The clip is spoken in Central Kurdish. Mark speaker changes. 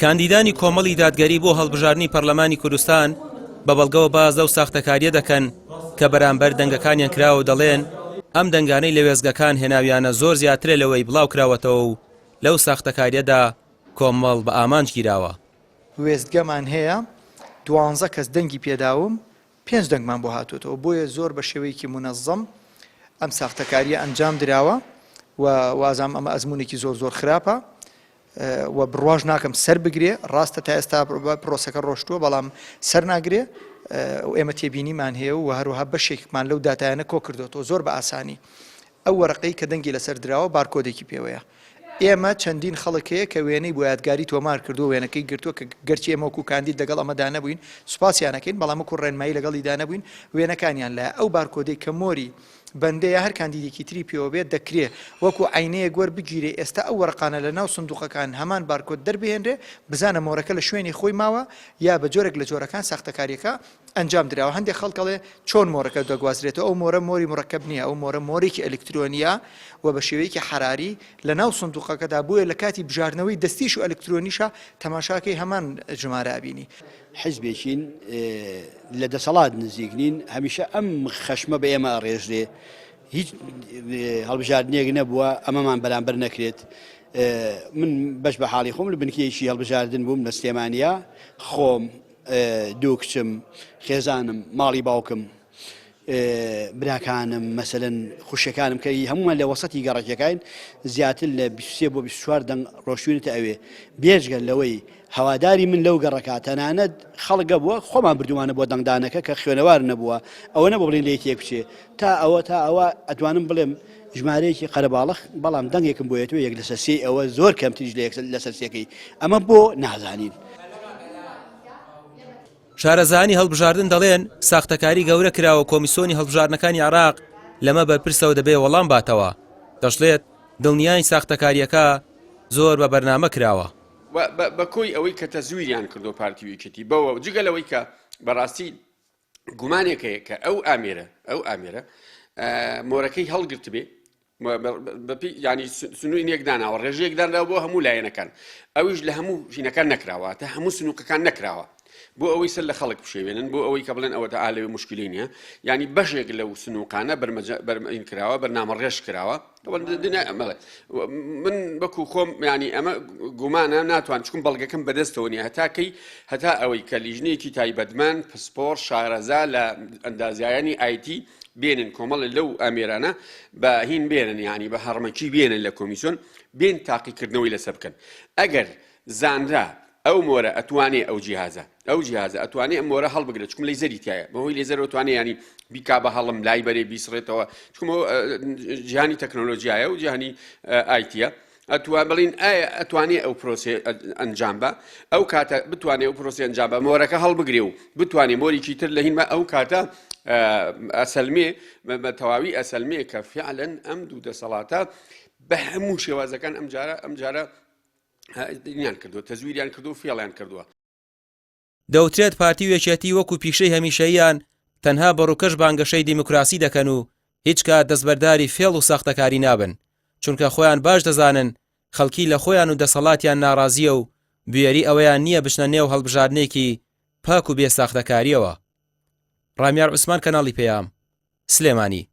Speaker 1: کاندیدانی کۆمەڵی دادگەری بۆ هەڵبژاردنی پەرلەمانی کوردستان بە بەڵگەوە باس لەو ساختەکارییە دەکەن کە بەرامبەر دەنگەکانیان کراوە و دەڵێن ئەم دەنگانەی لە وێستگەکان هێناویانە زۆر زیاترە لەوەی بڵاوکراوەتەوە و لەو ساختەکارییەدا کۆمەڵ بە ئامانج گیراوە.
Speaker 2: وێستگەمان هەیە دوانزە کەس دەنگی پێداوم پێنج دەنگمان بۆ هاتووەتەوە، بۆیە زۆر بە شێوەیەکی مونەزەم ئەم ساختەکارییە ئەنجام دراوە و وازانم ئەمە ئەزموونێکی زۆر زۆر خراپە و بڕواش ناکەم سەر بگرێ، ڕاستە تا ئێستا پرۆسەکە ڕۆشتووە بەڵام سەر ناگرێ و ئێمە تێبینیمان هەیە و هەروەها بەشێکمان لەو داتایانە کۆکردۆتەوە زۆر بە ئاسانی ئەو وەرەقەی کە دەنگی لەسەر دراوە بارکۆدێکی پێوەیە. ئێمە چەندین خەڵک هەیە کە وێنەی بۆ یادگاری تۆمار کردووە، وێنەکەی گرتووە کە گەرچی ئێمە وەکوو کاندید لەگەڵ ئەمەدا نەبووین، سوپاسیان ئەکەین، بەڵام وەکوو ڕێنمایی لەگەڵیدا نەبووین، وێنەکانیان لایە. ئەو بارکۆدەی کە مۆری بەندە یا هەر کاندیدێکی تری پێوە بێت، دەکرێ وەکوو عەینەیەک وەربگیرێ، ئێستا ئەو وەرەقانە لە ناو سندووقەکان هەمان بارکۆد دەربهێنرێ، بزانە مۆرەکە لە شوێنی خۆی ماوە یا بە جۆرێک لە جۆرەکان ساختەکارییەکە ئەنجام دراوە هەندێک خەڵک ئەڵێ چۆن مۆرەکە دەگوازرێتەوە ئەو مۆرە مۆری مورەکەب نییە ئەو مۆرە مۆرێکی ئەلکترۆنیە و بە شێوەیەکی حەراری لە ناو سندوقەکەدا بۆیە لە کاتی بژاردنەوەی دەستیش و ئەلکترۆنیشە تەماشاکەی هەمان ژمارە ئەبینی.
Speaker 3: حیزبێکین لە دەسەڵات نزیک نین هەمیشە ئەم خەشمە بە ئێمە ئەڕێژرێ هیچ هەڵبژاردنێک نەبووە ئەمەمان بەرامبەر نەکرێت من بەش بە حاڵی خۆم لە بنکەیەکی هەڵبژاردن بووم لە سلێمانیا خۆم دوو کچم، خێزانم، ماڵی باوکم، براکانم، مەسەلەن خوشکەکانم کە هەموومان لە وەسەتی گەڕەکەکاین زیاتر لە 23 بۆ 24 دەنگ ڕۆشتوینەتە ئەوێ بێجگە لەوەی هەواداری من لەو گەڕەکە تەنانەت خەڵگە بووە خۆمان بردوومانە بۆ دەنگدانەکە کە خوێنەوار نەبووە ئەوە نەبوو بڵێن لێی تێک بچێ تا ئەوە تا ئەوە ئەتوانم بڵێم ژمارەیەکی قەرەباڵخ بەڵام دەنگێکم بۆ یەتەوە یەک لەسەر سێی ئەوە زۆر کەمتریش لە یەک لەسەر سێکەی ئەمە بۆ نازانین.
Speaker 1: شارەزایانی هەڵبژاردن دەڵێن، ساختەکاری گەورە کراوە و کۆمیسۆنی هەڵبژاردنەکانی عێراق لەمە بەرپرسەوە دەبێ وەڵام باتەوە. دەشڵێت، دڵنیاین ساختەکارییەکە زۆر بە بەرنامە کراوە.
Speaker 4: بە کۆی ئەوەی کە تەزویریان کردووە پارتی و یەکێتی بەوە جگە لەوەی کە بەڕاستی گومانێک هەیە کە ئەو ئامێرە ئەو ئامێرە مۆرەکەی هەڵگرتبێ ینی سنوینێک داناوە ڕێژەیەک دانراوە بۆ هەموو لایەنەکان ئەویش لە هەموو ژینەکان نەکراوە تا هەموو سنووقەکان نەکراوە بۆ ئەوەی سەر لە خەڵک بشێوێنن بۆ ئەوەی کە بڵێن ئەوە تا ئالەوێ مشکلی نییە ینی بەشێک لەو سنووقانە بەرمەین کراوە بەرنامە ڕێژ کراوە من وەکو خۆم ینی ئەمە گومانە ناتوان چکم بەڵگەکەم بەدەستەوە نیە هەتا کەی هەتا ئەوەی کە لیژنەیەکی تایبەتمەند پسپۆر شارەزا لە ئەندازیایانی ئایتی بێنن کۆمەڵە لەو ئامێرانە بە هین بێنن ینی بە هەڕمەکی بێنن لە کۆمیسیۆن بێن تاقیکردنەوەی لەسەر بکەن ئەگەر زانرا ئەو مۆرە ئەتوانێ ئەو جیهازە ئەو جیهازە ئەتوانێ ئەم مۆرە هەڵبگرێت چکم لەیزەری تایە بەهۆی لێزەرەوە توانێ ینی بیکا بە هەڵم لای بەرێ بیسڕێتەوە چکم جیهانی تەکنۆلۆژیایە و جیهانی ئایتیە ئەتوا بڵین ئایا ئەتوانێ ئەو پرۆسێ ئەنجام بە ئەو کاتە بتوانێ ئەو پرۆسی ئەنجام بە مۆرەکە هەڵبگرێ و بتوانێ مۆریکی تر لە هینمە ئەو کاتە ئەسەلمێ بە تەواوی ئەسەلمێ کە فعلەن ئەم دوو دەسەڵاتە بە هەموو شێوازەکان ئەم جارە ئەم جارە یان کردووە تەزویریان کردو فێڵیان کردووە.
Speaker 1: دەوترێت پارتی و یەکێتی وەکو پیشەی هەمیشەییان تەنها بە ڕووکەش بانگەشەی دیموکراسی دەکەن و هیچ کات دەستبەرداری فێڵ و ساختەکاری نابن چونکە خۆیان باش دەزانن خەڵکی لە خۆیان و دەسەڵاتیان ناڕازییە و بوێری ئەوەیان نییە بچنە نێو هەڵبژاردنێکی پاک و بێ ساختەکارییەوە. ڕامیار عوسمان کەناڵی پەیام، سلێمانی.